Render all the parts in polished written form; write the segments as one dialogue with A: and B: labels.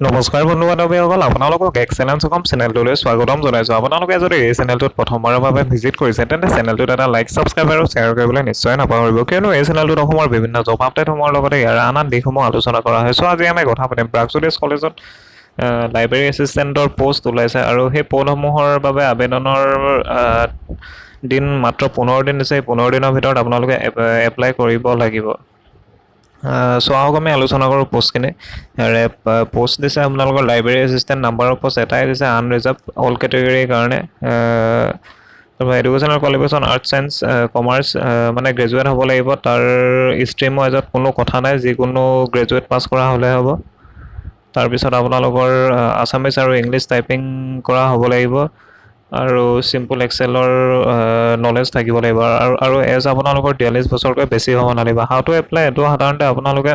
A: নমস্কাৰ বন্ধু বান্ধৱীসকল, আপোনালোকক এক্সেলেঞ্চ অসম চেনেলটোলৈ স্বাগতম জনাইছোঁ। আপোনালোকে যদি এই চেনেলটোত প্ৰথমবাৰৰ বাবে ভিজিট কৰিছে, তেন্তে চেনেলটোত এটা লাইক, ছাবস্ক্ৰাইব আৰু শ্বেয়াৰ কৰিবলৈ নিশ্চয় নাপাহৰিব, কিয়নো এই চেনেলটোত অসমৰ বিভিন্ন জব আপডেটসমূহৰ লগতে ইয়াৰ আন আন দিশসমূহ আলোচনা কৰা হয়। চ' আজি আমি কথা পাতিম, প্ৰাগজ্যোতিষ কলেজত লাইব্ৰেৰী এছিষ্টেণ্টৰ পষ্ট ওলাইছে আৰু সেই পদসমূহৰ বাবে আবেদনৰ দিন মাত্ৰ 15 দিন দিছে। এই 15 দিনৰ ভিতৰত আপোনালোকে এপ্লাই কৰিব লাগিব। চ' আহক আমি আলোচনা কৰোঁ পষ্টখিনি। ইয়াৰে পষ্ট দিছে আপোনালোকৰ library assistant, number of post এটাই দিছে, আনৰিজাৰ্ভ অল কেটেগৰীৰ কাৰণে। তাৰপৰা educational qualification arts, science, commerce, মানে গ্ৰেজুৱেট হ'ব লাগিব। তাৰ ষ্ট্ৰীম ৱাইজত কোনো কথা নাই, যিকোনো গ্ৰেজুৱেট পাছ কৰা হ'লে হ'ব। তাৰপিছত আপোনালোকৰ আছামিছ আৰু ইংলিছ টাইপিং কৰা হ'ব লাগিব আৰু চিম্পল এক্সেলৰ নলেজ থাকিব লাগিব আৰু এজ আপোনালোকৰ 43 বছৰতকৈ বেছি হ'ব নালাগিব। How to apply? এইটো সাধাৰণতে আপোনালোকে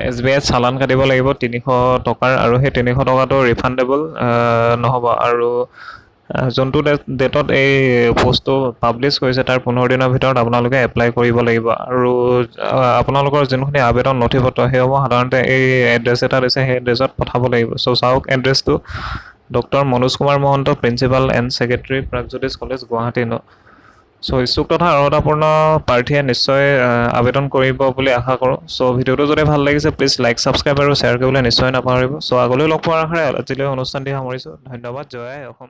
A: এছ বি আইত চালান কাটিব লাগিব 300 টকাৰ আৰু সেই 300 টকাটো ৰিফাণ্ডেবল নহ'ব। আৰু যোনটো ডেটত এই পষ্টটো পাব্লিছ কৰিছে, তাৰ 15 দিনৰ ভিতৰত আপোনালোকে এপ্লাই কৰিব লাগিব। আৰু আপোনালোকৰ যোনখিনি আবেদন নথি পত্ৰ, সেইসমূহ সাধাৰণতে এই এড্ৰেছ এটা দিছে, সেই এড্ৰেছত পঠাব লাগিব। চ' চাওক এড্ৰেছটো, doctor Manoj Kumar Mahanta, principal and secretary, Pragjyotish college, Guwahati. ন চ' ইচ্ছুক তথা অৰ্হতাপূৰ্ণ প্ৰাৰ্থীয়ে নিশ্চয় আবেদন কৰিব বুলি আশা কৰোঁ। চ' ভিডিঅ'টো যদি ভাল লাগিছে, প্লিজ লাইক, ছাবস্ক্ৰাইব আৰু শ্বেয়াৰ কৰিবলৈ নিশ্চয় নাপাহৰিব। চ' আগলৈ লগ পোৱাৰ আশাৰে আজিলৈ অনুষ্ঠানটি সামৰিছোঁ। ধন্যবাদ। জয় আই অসম।